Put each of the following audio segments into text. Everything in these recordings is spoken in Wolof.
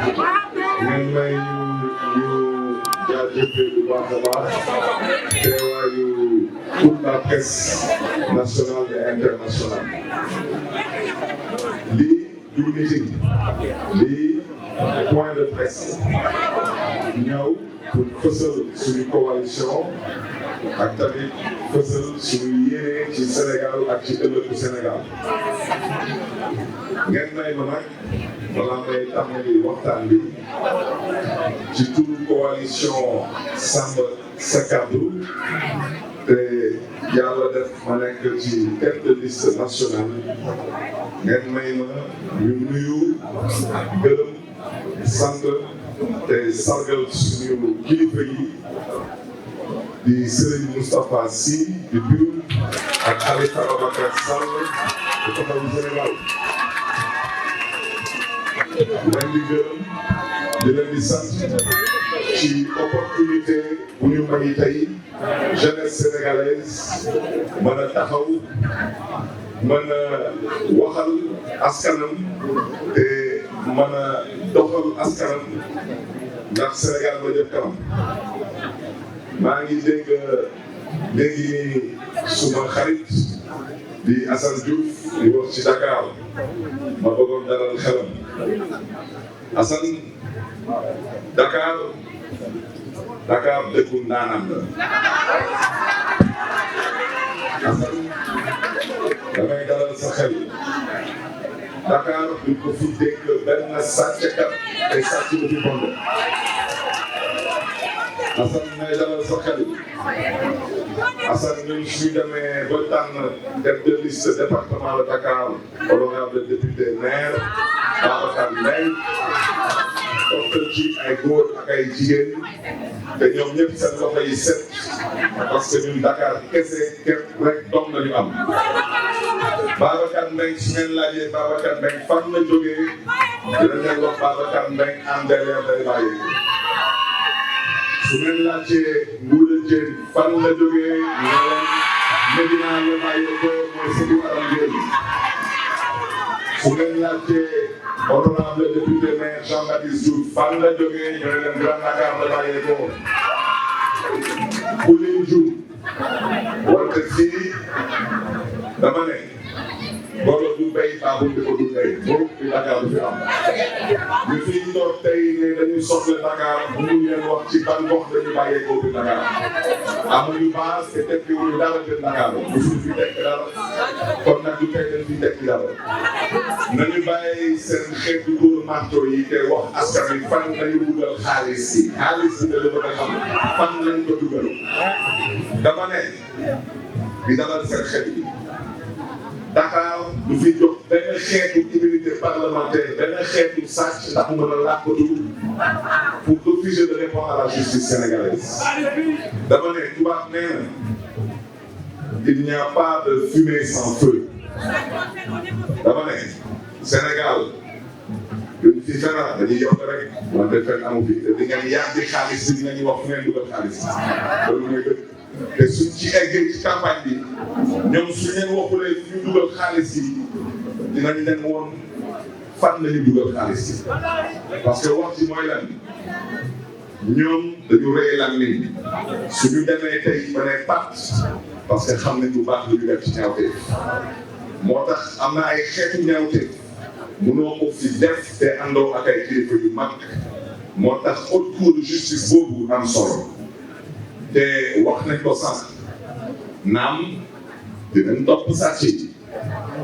ngeen may ñu jaajëfee bu baax a baax teewaayu toute la presse nationale et internationale. lii du meeting lii point de presse ñëw pour fësal suñu coalition ak tamit fësal suñu yéene ci Sénégal ak ci ëllëgu Sénégal. ngeen may ma nag balaa may tàmbali waxtaan bi ci turu coalition Sàmm Sa Kàddu te yàlla def ma nekk ci tête de liste nationale ngeen may ma ñu nuyu gërëm sant te sargal suñu kilifa yi di Serigne Moustapha Sy di Buur ak Khalifa Ababacar Sall di Taxawu Sénégal. di leen di gërëm di leen di sant ci opportunité bu ñu may tey jeunesse sénégalaise mën a taxaw mën a waxal askanam te mën a doxal askanam ndax Sénégal ba jëm kanam. maa ngi dégg léegi nii suma xarit di Assane Diouf di wax ci Dakar ma bëggoon dalal xelam. Assane Dakar dëkku ndaanam la. Assane damay dalal sa xel. Dakar duñ ko fi dégg benn sàcckat te sàcc bu fi bonde. Assane may dalal sa xel. Assane ñun suñu demee ba tànn tête de liste département de Dakar honorable député maire Babacar Mbaye toppal ci ay góor ak ay jigéen te ñoom ñëpp seen loxo yi set parce que ñun Dakar kese képp rek doom nañu am. Babacar Mbaye su ngeen laajee Babacar Mbaye fan la jógee dina leen wax Babacar Mbaye am derrière day bàyyi. su ngeen laajtee Nguuda Dieng fan la jógee ñu ne leen Medina la bàyyeekoo mooy Sédhiou Aram Dieng. su ngeen laajtee honorable député maire Jean-Baptiste Diouf fan la jógee ñu ne leen Grand Dakar la bàyyeekoo. ku lim jum wante fii dama ne golo du béy baaxul di ko du béy boobu bi Dakar du fi am. ñu fi toog tey ne dañuy soxla Dakar bu ñu leen wax ci ban gox dañu bàyyeekoo bi Dakar amuñu base te tekkiwuñu dara bi Dakar mosuñu fi tekki dara kon nag du tey dañ fi tekki dara nañu bàyyi seen xeetu góor marto yi te wax askan wi fan lañu dugal xaalis yi xaalis bi dañu bëgg a xam fan lañ ko dugal dama ne di dalal seen xel yi. Dakar du fi jox benn xeetu immunité parlementaire benn xeetu sàcc ndax mu mën a làkkatu pour refuser de répondre à la justice sénégalaise. dama ne tubaab nee na il n'y a pas de fumée sans feu. dama ne Sénégal duñ fi fenn dañuy yokk rek wante fenn amu fi te di ngeen yàgg xaalis bi dinañu wax fu ngeen dugal xaalis loolu mooy dëgg. te suñ ci eggee ci campagne bi ñoom su leen waxulee fi ñu dugal xaalis yi dinañ leen woon fan la ñu dugal xaalis yi parce que wax ci mooy lan ñoom dañu rëy lan ni suñu demee tey ba ne pat parce que xam nañ bu baax lu ñu def ci ñaawteef moo tax am na ay xeetu ñaawteef mënoo ko fi def te àndoo ak ay kilifa yu mag moo tax haute cour de justice boobu am solo. te wax nañ ko sànq naam dinañ topp sàcc yi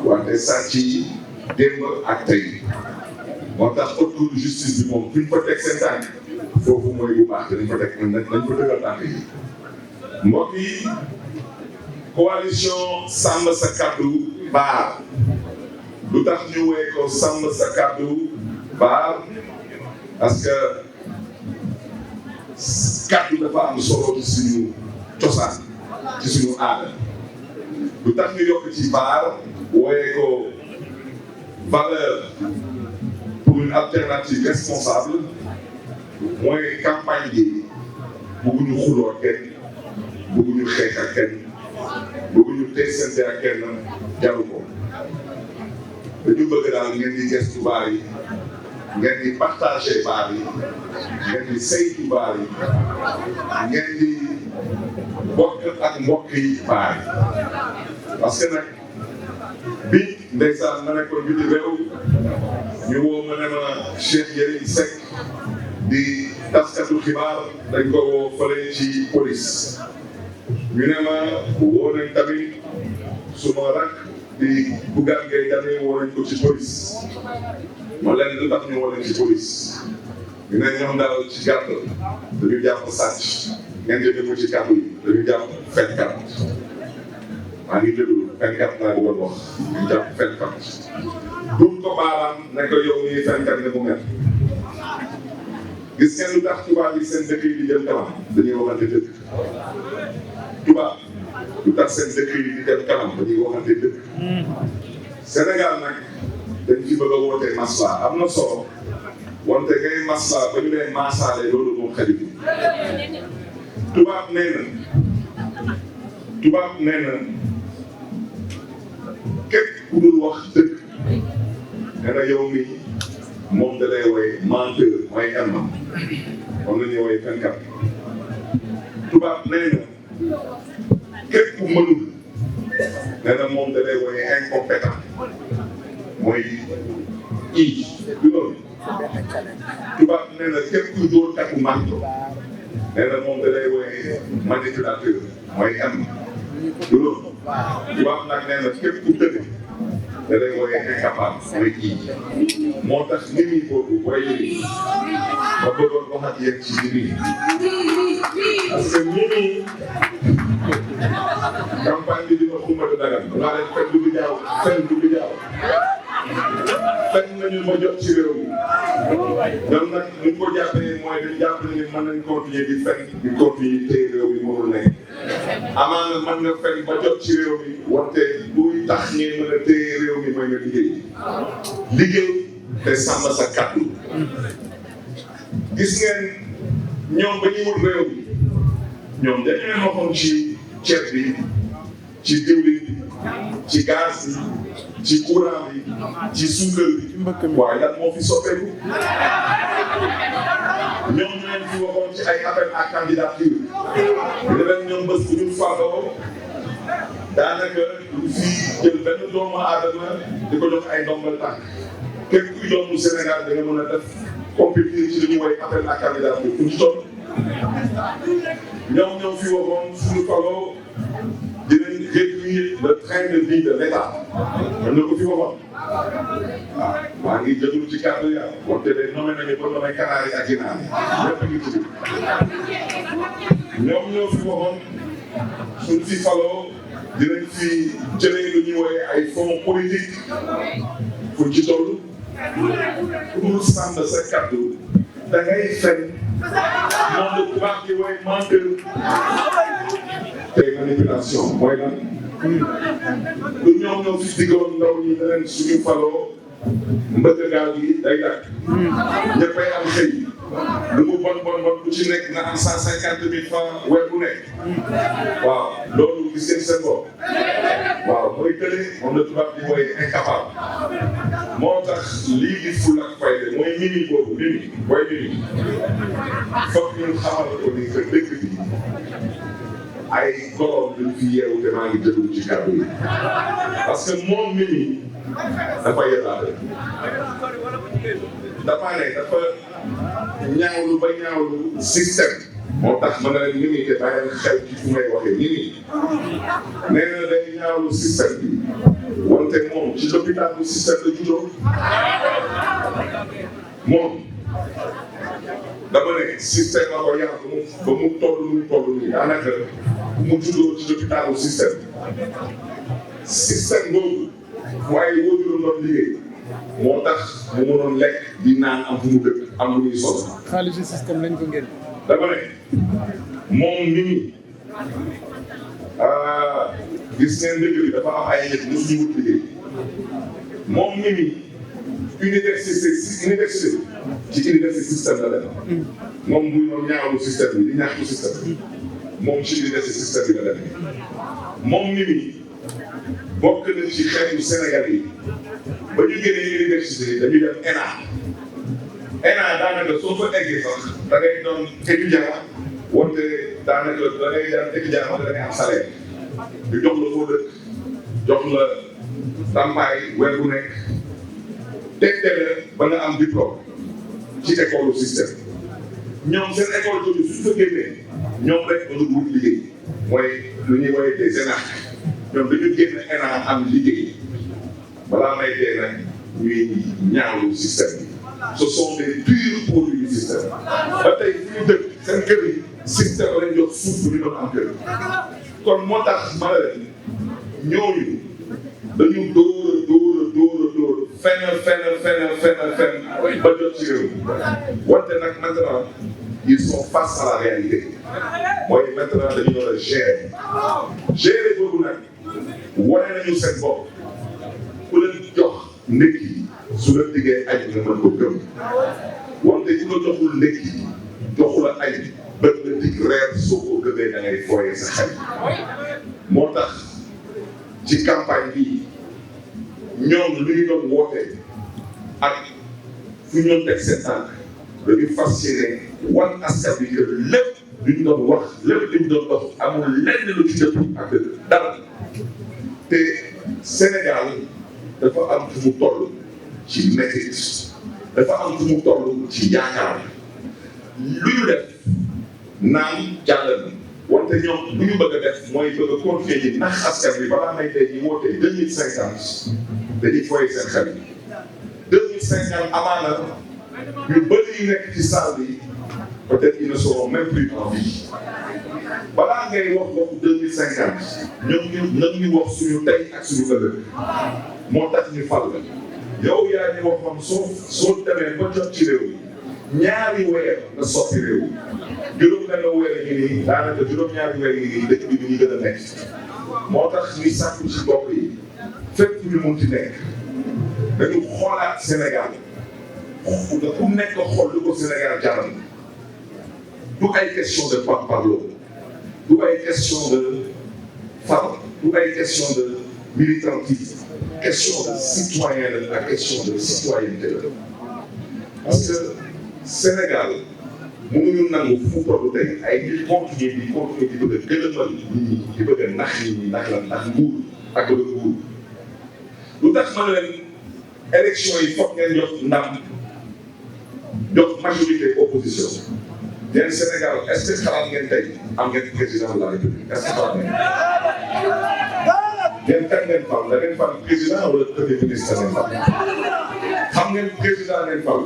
wante sàcc yi démb ak tey moo tax haute cour de justice bi moom fi ñu ko teg seen tànk foofu mooy bu baax dinañ ko teg nañ ko tëgal tànk yi. mbokk yi coalition Sàmm Sa Kàddu baar lu tax ñu woowee ko Sàmm Sa Kàddu baar parce que kàddu dafa am solo ci suñu cosaan ci suñu aada lu tax ñu yokk ci baar wooyee ko valeur pour une alternative responsable mooy campagne bi bëgguñu xuloo ak kenn bëgguñu xeex ak kenn bëgguñu teesante ak kenn jaru ko dañu bëgg daal ngeen di gestu baar yi ngeen di partagé baar yi ngeen di saytu baar yi ngeen di bokk ak mbokk yi baar yi parce que nag bi ndeysaan ma nekkoon biti réew ñu woo ma ne ma Cheikh Yérim Seck di taskatu xibaar dañ ko woo fële ci police ñu ne ma woo nañ tamit suma rak di Bougane Gueye Dany woo nañ ko ci police ma leen lu tax ñu woo nañ ci police ñu ne ñoom daal ci gàttal dañu jàpp sàcc ngeen jëlee ko ci kàddu yi dañu jàpp fenkat maa ngi déglu fenkat naa bëggoon wax ñu jàpp fenkat duñ ko baaraam ne ko yow mii fenkat ne mu mel gis ngeen lu tax tubaab yi seen dëkk yi di jëm kanam dañuy waxante dëgg tubaab lu tax seen dëkk yi di dem kanam dañuy waxante dëgg Sénégal nag dañ ci bëgg a woote masla am na solo wante ngay masla ba ñu lay maasaale loolu moom xarit bi tubaab nee na képp ku dul wax dëgg nee na yow mi moom da lay woy menteur mooy emma moom la ñuy woy fenkat tubaab nee na képp ku mënul nee na moom da lay woy incompétent mooy du loolu tubaab nee na képp ku dóor takku manto nee na moom da lay woy manipulateur mooy emma du loolu tubaab nag nee na képp ku dëgg da lay woy incapable mooy moo tax nit ñi boobu booy yi ma bëggoon wax ak yéen ci nit ñi parce que nit ñi campagne bi dina xumatu dagal naa leen fen du jaaw fen nañu ma jot ci réew mi ñoom nag ñu ko jàppee mooy dañ jàpp ne mën nañ continuer di fen di continuer téye réew mi mënul nekk amaana mën nga fen ba jot ci réew mi wante buy tax ngeen mën a téye réew mi mooy nga liggéey te sàmm sa kàddu gis ngeen ñoom ba ñuy wut réew mi ñoom dañu leen waxoon ci ceeb bi ci diwlin bi ci gaz bi ci courant bi ci suukar bi waaye lan moo fi soppeeku ñoom ñu leen fi waxoon ci ay appel à candidature ñu leen ñoom bés bu ñu faloo daanaka lu fi jël benn doomu aadama di ko jox ay ndombal tànk képp kuy doomu Sénégal da nga mën a def compétir ci li ñuy woy appel à candidature fu ñu toll ñoom ñoo fi waxoon suñu faloo dinañ réduire le train de vie de l'État ñoom ñoo ko fi waxoon waaw maa ngi jëglu ci kàddu ya wante de nommé nañu ba nommé Canaries ak Ginaar ñëpp ngi ci ñoom ñoo fi waxoon suñ fi faloo dinañ fi jëlee lu ñuy woowee ay fonds politique fuñ ci toll pour sàmm sa kàddu da ngay fen moom de tubaab di woy menteur tey manipulation mooy lan lu ñoom ñoo fi diggoon ndaw ñi ne leen suñu faloo mbëkk gaal gi day dakk ñëppay am xëy lu mu bon bu ci nekk na am 150 000 francs weer bu nekk waaw loolu gis ngeen seen bopp waaw mooy tële moom la tubaab di mooy incapable moo tax lii di ful ak fayda mooy mimi boobu mimi foog ñu xamal ko ni que dëkk bi ay góor duñ fi yeewu te maa ngi déglu ci kàddu yi parce que moom mimi dafa yebaate dafa ne dafa ñaawlu ba ñaawlu système moo tax ma ne leen nit ñi te bàyyi xel ci fu may waxee nit ñi nee na day ñaawlu système bi wante moom ci l'hôpital bu système la juddoo moom dama ne système la ko yar ba mu toll nii daanaka mu juddoo ci l'hôpital bu système boobu waaye wóor na doon liggéey moo tax mu mënoon lekk di naan am fu mu dëkk am lu ñuy sol. xaalisu système lañ ko ngeen. dama ne moom nit ñi gis ngeen dëkk bi dafa am ay nit ñu wut liggéey moom nit ñi université ci université système la dem moom muy noonu ñaawlu système bi di ñaxtu système bi moom ci université système bi la dem moom nit ñi bokk na ci xeetu Sénégal yi ba ñu génnee université dañuy dem ENA ENA daanaka soo fa eggee sax da ngay doon étudiant wante daanaka da ngay daan étudiant wante da ngay am salaire ñu jox la foo dëkk jox la tàmpaay weer bu nekk tegte la ba nga am diplôme ci école système ñoom seen école jooju suñ fa génnee ñoom rek mënul wut liggéey mooy lu ñuy woowee des énarques ñoom dañu génn ENA am liggéey balaa may dee nag ñuy ñaawlu système bi ce sont des purs produits du système ba tey fu ñu dëkk seen kër yi système lañ jox suuf bu ñu doon am kër kon moo tax ma ne leen ñooñu dañu dóor fenn ba jot ci réew wante nag maintenant ils sont face à la réalité mooy maintenant dañu doon gérer boobu nag wane nañu seen bopp ku leen jox ndekki su la diggee añ nga mën ko gëm wante ku la joxul ndekki joxu la añ bët la dig reer soo ko gëmee da ngay fooyee sa xel moo tax ci campagne bi ñoom lu ñu doon woote ak fu ñu doon teg seen tànk dañu fas yéene wan askan bi que lépp lu ñu doon wax lépp lu ñu doon dox amul lenn lu ci dëpp ak dara te Sénégal dafa am fu mu toll ci métit dafa am fu mu toll ci yaakaar lu ñu def naan jàll na wante ñoom lu ñu bëgg a def mooy bëgg a continuer di nax askan bi balaa may tey ñu woote 2050 dañuy foyee seen xel yi 2050 amaana ñu bëri yu nekk ci salle bi peut-être ils ne seront même plus en vie balaa ngay wax waxu 2050 ñoom ñu wax suñu tey ak suñu ëllëg moo tax ñu fal la yow yaa ñu wax moom soo demee ba jot ci réew mi ñaari weer nga soppi réew juróom-benn weer yi nii daanaka juróom-ñaari weer yi nii dëkk bi ñu gën a nekk moo tax ñuy sàkku ci bopp yi fépp ñu mun ci nekk dañu xoolaat Sénégal ku nekk xool lu ko Sénégal jaral du ay question de parparloo du ay question de far du ay question de militantisme question de citoyen la ak question de citoyenneté la parce que Sénégal mënuñu nangu fu mu toll tey ay nit continuer di bëgg a gëlëmal nit ñi di bëgg a nax nit ñi ndax nguur ak bëgg nguur lu tax ma ne leen élection yi foog ngeen jox ndam jox majorité opposition yéen Sénégal est-ce que xalaat ngeen tey am ngeen président de la République est-ce que xalaat ngeen yéen kan ngeen fal da ngeen fal président wala premier ministre ngeen fal xam ngeen président ngeen fal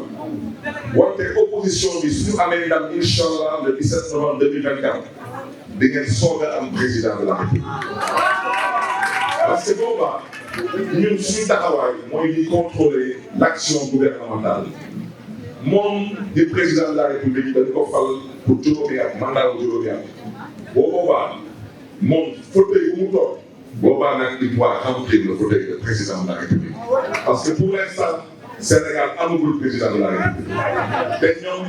wante opposition bi suñu amee ndam incha allah le 17 novembre 2024 di ngeen soog a am président de la République parce que boobaa ñun suñu taxawaay mooy di contrôler l'action gouvernementale moom di président de la République dañu ko fal pour juróomi at mandat wu juróomi at boobaa moom fauteuil bu mu toog boobaa nag il doit remplir le fauteuil de président de la République parce que pour l'instant Sénégal amagul président de la République te ñoom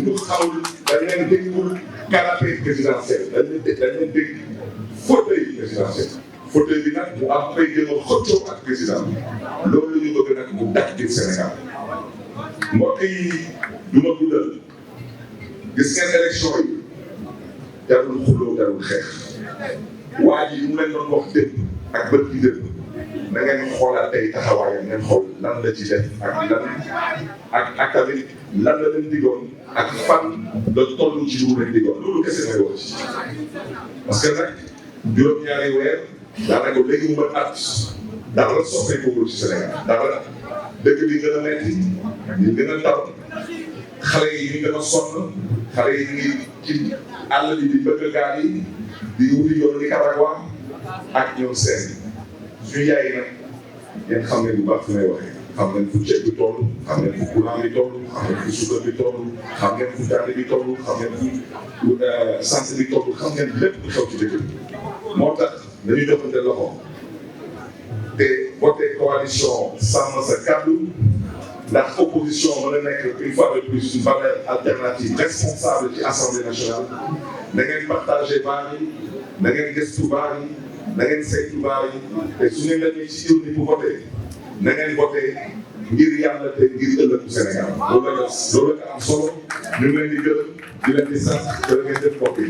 ñu xamul dañ leen déggul canapé présidentiel dañ leen dégg fauteuil présidentiel fauteuil bi nag mu am fay gën a xëccoo ak président loolu la ñu bëgg nag mu daj biir Sénégal mbokk yi du ma guddal gis ngeen élection yi jarul xuloo jarul xeex waa ji mu leen doon wax démb ak bët bi démb na ngeen xoolaat tey taxawaayam ngeen xool lan la ci def ak tamit lan la leen digoon ak fan la toll ci lu leen digoon loolu kese may wax ci parce que nag juróom-ñaari weer daanaka léegi mu mën at dara soppeeku ci Sénégal dara dëkk bi gën a metti ñu gën a taw xale yi ñu gën a sonn xale yi ngi ci àll bi di bëgg gaal yi di wuti yoon Nicaragua ak ñoom seen suñu yaay nag yéen xam ngeen bu baax fi may waxee xam ngeen fu ceeb bi toll xam ngeen fu courant bi toll xam ngeen fu suukar bi toll xam ngeen fu jàll bi toll xam ngeen fu santé bi toll xam ngeen lépp lu xew ci dëkk bi moo tax dañuy joxante loxo te voté coalition sàmm sa kàddu ndax opposition mën na nekk une fois de plus une valeur alternative responsable ci assemblée nationale na ngeen partagé baar yi na ngeen gëstu baar yi na ngeen saytu baar yi te su ngeen demee ci urne pour voter na ngeen voté ngir yàlla te ngir ëllëgu Sénégal loolu la am solo ñu ngi leen di gërëm di leen di sant jërë ngeen def mbokk yi